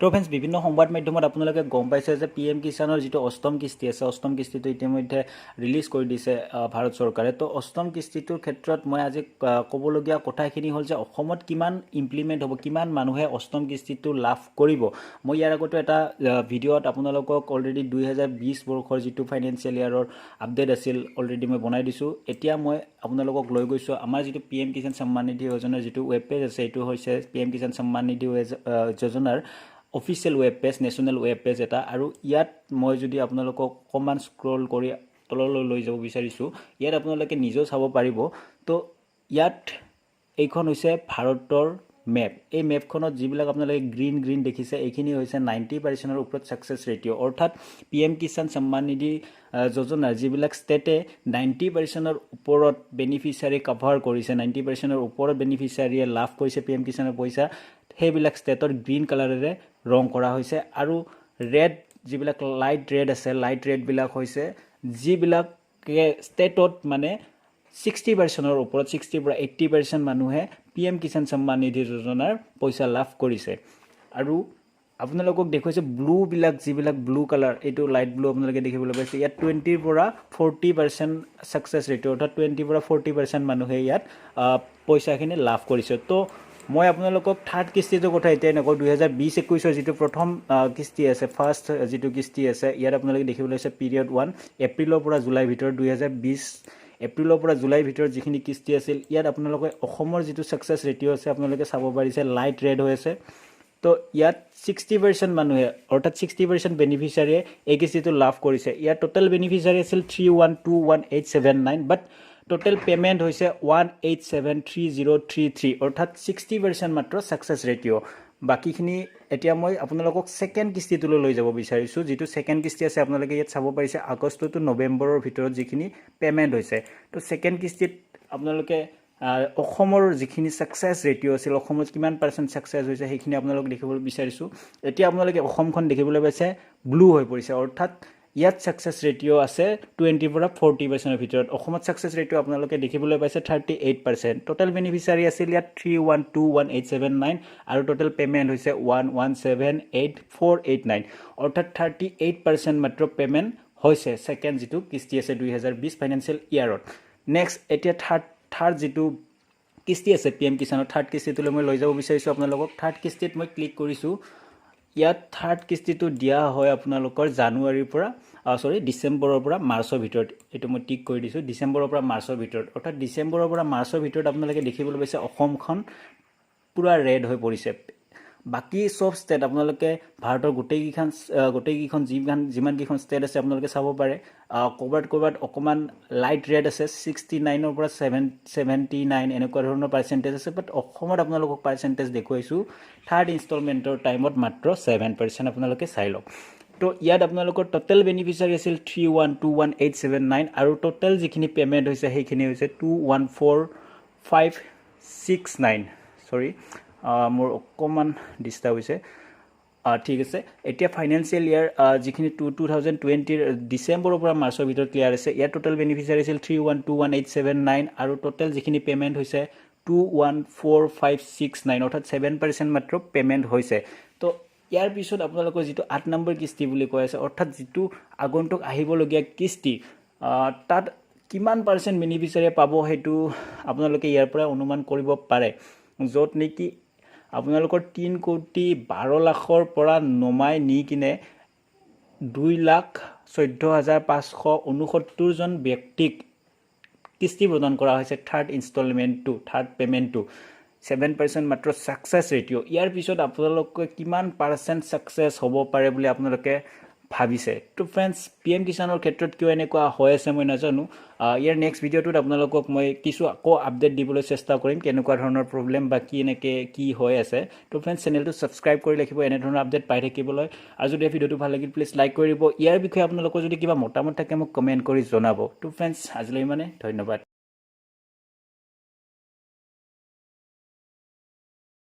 তো ফ্ৰেণ্ডছ, বিভিন্ন সংবাদ মাধ্যমত আপোনালোকে গম পাইছে যে পি এম কিষাণৰ যিটো অষ্টম কিস্তি আছে, অষ্টম কিস্তিটো ইতিমধ্যে ৰিলিজ কৰি দিছে ভাৰত চৰকাৰে। তো অষ্টম কিস্তিটোৰ ক্ষেত্ৰত মই আজি ক'বলগীয়া কথাখিনি হ'ল যে অসমত কিমান ইমপ্লিমেণ্ট হ'ব, কিমান মানুহে অষ্টম কিস্তিটো লাভ কৰিব। মই ইয়াৰ আগতো এটা ভিডিঅ'ত আপোনালোকক অলৰেডি 2020 বৰ্ষৰ যিটো ফাইনেন্সিয়েল ইয়াৰৰ আপডেট আছিল, অলৰেডি মই বনাই দিছোঁ। এতিয়া মই আপোনালোকক লৈ গৈছোঁ আমাৰ যিটো পি এম কিষাণ সন্মান নিধি যোজনাৰ যিটো ৱেব পেজ আছে। এইটো হৈছে পি এম কিষাণ সন্মান নিধি যোজনাৰ official web page, national web page এটা। আৰু ইয়াত মই যদি আপোনালোকক অকণমান স্ক্ৰল কৰি তললৈ লৈ যাব বিচাৰিছোঁ, ইয়াত আপোনালোকে নিজেও চাব পাৰিব। তো ইয়াত এইখন হৈছে ভাৰতৰ মেপ। এই মেপখনত যিবিলাক আপোনালোকে গ্ৰীণ গ্ৰীণ দেখিছে, এইখিনি হৈছে 90 পাৰ্চেণ্টৰ ওপৰত ছাকচেছ ৰেটিঅ'। অৰ্থাৎ পি এম কিষাণ সন্মান নিধি যোজনাৰ যিবিলাক ষ্টেটে 90 পাৰ্চেণ্টৰ ওপৰত বেনিফিচিয়াৰী কভাৰ কৰিছে, 90 পাৰ্চেণ্টৰ ওপৰত বেনিফিচিয়াৰীয়ে লাভ কৰিছে পি এম কিষাণৰ পইচা, সেইবিলাক ষ্টেটৰ গ্ৰীণ কালাৰেৰে ৰং কৰা হৈছে। আৰু ৰেড, যিবিলাক লাইট ৰেড আছে, লাইট ৰেডবিলাক হৈছে যিবিলাকে ষ্টেটত মানে 60 পাৰ্চেণ্টৰ ওপৰত, 60ৰ পৰা 80% মানুহে পি এম কিষাণ সন্মান নিধি যোজনাৰ পইচা লাভ কৰিছে। আৰু আপোনালোকক দেখুৱাইছে ব্লুবিলাক, যিবিলাক ব্লু কালাৰ, এইটো লাইট ব্লু আপোনালোকে দেখিবলৈ পাইছে। ইয়াত 20ৰ পৰা 40% ছাকচেছ ৰেট, অৰ্থাৎ 20ৰ পৰা 40% মানুহে ইয়াত পইচাখিনি লাভ কৰিছে। তো মই আপোনালোকক থাৰ্ড কিস্তিটোৰ কথা এতিয়াই নকওঁ। 2020-21ৰ যিটো প্ৰথম কিস্তি আছে, ফাৰ্ষ্ট যিটো কিস্তি আছে, ইয়াত আপোনালোকে দেখিবলৈ পাইছে পিৰিয়ড ওৱান, এপ্ৰিলৰ পৰা জুলাইৰ ভিতৰত, 2020 এপ্ৰিলৰ পৰা জুলাইৰ ভিতৰত যিখিনি কিস্তি আছিল, ইয়াত আপোনালোকে অসমৰ যিটো ছাকচেছ ৰেটিঅ' আছে, আপোনালোকে চাব পাৰিছে লাইট ৰেড হৈ আছে। তো ইয়াত 60% মানুহে, অৰ্থাৎ 60% বেনিফিচিয়াৰীয়ে এই কিস্তিটো লাভ কৰিছে। ইয়াত টোটেল বেনিফিচিয়াৰী আছিল 3121879, but total payment হৈছে 1873033, অৰ্থাৎ 60% মাত্ৰ ছাকচেছ ৰেটিঅ'। বাকীখিনি এতিয়া মই আপোনালোকক ছেকেণ্ড কিস্তিটোলৈ লৈ যাব বিচাৰিছোঁ। যিটো ছেকেণ্ড কিস্তি আছে, আপোনালোকে ইয়াত চাব পাৰিছে আগষ্ট টু নৱেম্বৰৰ ভিতৰত যিখিনি পে'মেণ্ট হৈছে। তো ছেকেণ্ড কিস্তিত আপোনালোকে অসমৰ যিখিনি ছাকচেছ ৰেটিঅ' আছিল, অসমত কিমান পাৰ্চেণ্ট ছাকচেছ হৈছে, সেইখিনি আপোনালোক দেখিবলৈ বিচাৰিছোঁ। এতিয়া আপোনালোকে অসমখন দেখিবলৈ পাইছে ব্লু হৈ পৰিছে, অৰ্থাৎ ইয়াত ছাকচেছ ৰেটিঅ' আছে 20ৰ পৰা 40 পাৰ্চেণ্টৰ ভিতৰত। অসমত ছাকচেছ ৰেটিঅ' আপোনালোকে দেখিবলৈ পাইছে 38%। টোটেল বেনিফিচিয়াৰী আছিল ইয়াত 3121879 আৰু টোটেল পে'মেণ্ট হৈছে 1178489, অৰ্থাৎ 38% মাত্ৰ পে'মেণ্ট হৈছে ছেকেণ্ড যিটো কিস্তি আছে 2020 ফাইনেন্সিয়েল ইয়াৰত। নেক্সট এতিয়া থাৰ্ড যিটো কিস্তি আছে, পি এম কিষাণৰ থাৰ্ড কিস্তিটোলৈ মই লৈ যাব বিচাৰিছোঁ আপোনালোকক। থাৰ্ড কিস্তিত মই ক্লিক কৰিছোঁ। ইয়াত থাৰ্ড কিস্তিটো দিয়া হয় আপোনালোকৰ জানুৱাৰীৰ পৰা, চৰি, ডিচেম্বৰৰ পৰা মাৰ্চৰ ভিতৰত। এইটো মই টিক কৰি দিছোঁ, ডিচেম্বৰৰ পৰা মাৰ্চৰ ভিতৰত। অৰ্থাৎ ডিচেম্বৰৰ পৰা মাৰ্চৰ ভিতৰত আপোনালোকে দেখিবলৈ পাইছে অসমখন পূৰা ৰেড হৈ পৰিছে। বাকী চব ষ্টেট আপোনালোকে ভাৰতৰ গোটেইকেইখন যিমানকেইখন ষ্টেট আছে, আপোনালোকে চাব পাৰে, ক'ৰবাত ক'ৰবাত অকণমান লাইট ৰেড আছে, 69ৰ পৰা 79 এনেকুৱা ধৰণৰ পাৰ্চেণ্টেজ আছে। বাট অসমত আপোনালোকক পাৰ্চেণ্টেজ দেখুৱাইছোঁ, থাৰ্ড ইনষ্টলমেণ্টৰ টাইমত মাত্ৰ 7%। আপোনালোকে চাই লওক। তো ইয়াত আপোনালোকৰ ট'টেল বেনিফিচিয়াৰী আছিল 3121879 আৰু ট'টেল যিখিনি পে'মেণ্ট হৈছে, সেইখিনি হৈছে 214569। চৰি, মোৰ অকণমান ডিষ্টাৰ্ব হৈছে। ঠিক আছে। এতিয়া ফাইনেন্সিয়েল ইয়াৰ যিখিনি 2020ৰ ডিচেম্বৰৰ পৰা মাৰ্চৰ ভিতৰত ক্লিয়াৰ আছে, ইয়াত টোটেল বেনিফিচিয়াৰী আছিল 3121879 আৰু টোটেল যিখিনি পে'মেণ্ট হৈছে 214569, অৰ্থাৎ 7% মাত্ৰ পে'মেণ্ট হৈছে। তো ইয়াৰ পিছত আপোনালোকৰ যিটো 8 নম্বৰ কিস্তি বুলি কৈ আছে, অৰ্থাৎ যিটো আগন্তুক আহিবলগীয়া কিস্তি, তাত কিমান পাৰ্চেণ্ট বেনিফিচিয়াৰীয়ে পাব, সেইটো আপোনালোকে ইয়াৰ পৰা অনুমান কৰিব পাৰে, য'ত নেকি আপোনালোকৰ 3 কোটি 12 লাখৰ পৰা নমাই নি কিনে 2,14,569জন ব্যক্তিক কিস্তি প্ৰদান কৰা হৈছে থাৰ্ড ইনষ্টলমেণ্টটো, থাৰ্ড পে'মেণ্টটো। 7% মাত্ৰ ছাকচেছ ৰেটিঅ'। ইয়াৰ পিছত আপোনালোকে কিমান পাৰ্চেণ্ট ছাকচেছ হ'ব পাৰে বুলি আপোনালোকে ভাবিছে? তো ফ্ৰেণ্ডছ, পি এম কিষাণৰ ক্ষেত্ৰত কিয় এনেকুৱা হৈ আছে মই নাজানো। ইয়াৰ নেক্সট ভিডিঅ'টোত আপোনালোকক মই কিছু আকৌ আপডেট দিবলৈ চেষ্টা কৰিম, কেনেকুৱা ধৰণৰ প্ৰব্লেম বা কি এনেকৈ কি হৈ আছে। তো ফ্ৰেণ্ডছ, চেনেলটো ছাবস্ক্ৰাইব কৰি ৰাখিব এনেধৰণৰ আপডেট পাই থাকিবলৈ। আৰু যদি এই ভিডিঅ'টো ভাল লাগিল, প্লিজ লাইক কৰি দিব। ইয়াৰ বিষয়ে আপোনালোকৰ যদি কিবা মতামত থাকে, মোক কমেণ্ট কৰি জনাব। তো ফ্ৰেণ্ডছ, আজিলৈ ইমানে, ধন্যবাদ।